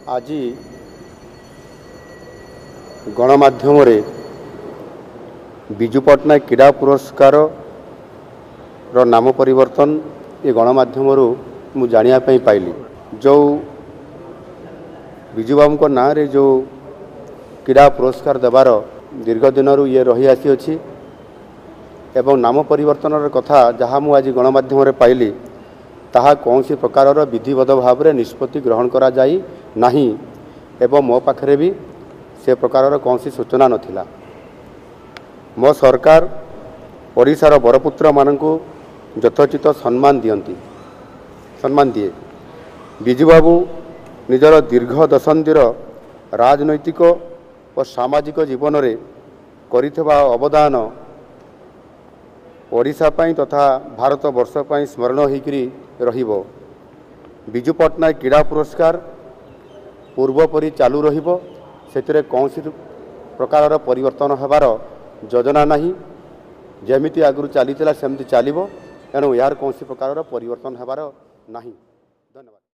ଆଜି ଗଣମାଧ୍ୟମରେ ବିଜୁ ପଟ୍ଟନାୟକ କ୍ରୀଡ଼ା ପୁରସ୍କାରର ନାମ ପରିବର୍ତ୍ତନ ଏ ଗଣମାଧ୍ୟମରୁ ମୁଁ ଜାଣିବା ପାଇଁ ପାଇଲି। ଯେଉଁ ବିଜୁବାବୁଙ୍କ ନାଁରେ ଯେଉଁ କ୍ରୀଡ଼ା ପୁରସ୍କାର ଦେବାର ଦୀର୍ଘ ଦିନରୁ ଇଏ ରହି ଆସିଅଛି ଏବଂ ନାମ ପରିବର୍ତ୍ତନର କଥା ଯାହା ମୁଁ ଆଜି ଗଣମାଧ୍ୟମରେ ପାଇଲି, ତାହା କୌଣସି ପ୍ରକାରର ବିଧିବଦ୍ଧ ଭାବରେ ନିଷ୍ପତ୍ତି ଗ୍ରହଣ କରାଯାଇ ନାହିଁ ଏବଂ ମୋ ପାଖରେ ବି ସେ ପ୍ରକାରର କୌଣସି ସୂଚନା ନଥିଲା। ମୋ ସରକାର ଓଡ଼ିଶାର ବରପୁତ୍ରମାନଙ୍କୁ ଯଥୋଚିତ ସମ୍ମାନ ଦିଅନ୍ତି, ସମ୍ମାନ ଦିଏ। ବିଜୁବାବୁ ନିଜର ଦୀର୍ଘ ଦଶନ୍ଧିର ରାଜନୈତିକ ଓ ସାମାଜିକ ଜୀବନରେ କରିଥିବା ଅବଦାନ ଓଡ଼ିଶା ପାଇଁ ତଥା ଭାରତ ବର୍ଷ ପାଇଁ ସ୍ମରଣ ହୋଇକରି ରହିବ। ବିଜୁ ପଟ୍ଟନାୟକ କ୍ରୀଡ଼ା ପୁରସ୍କାର ପୂର୍ବପରି ଚାଲୁ ରହିବ, ସେଥିରେ କୌଣସି ପ୍ରକାରର ପରିବର୍ତ୍ତନ ହେବାର ଯୋଜନା ନାହିଁ। ଯେମିତି ଆଗରୁ ଚାଲିଥିଲା ସେମିତି ଚାଲିବ, ତେଣୁ ଏହାର କୌଣସି ପ୍ରକାରର ପରିବର୍ତ୍ତନ ହେବାର ନାହିଁ। ଧନ୍ୟବାଦ।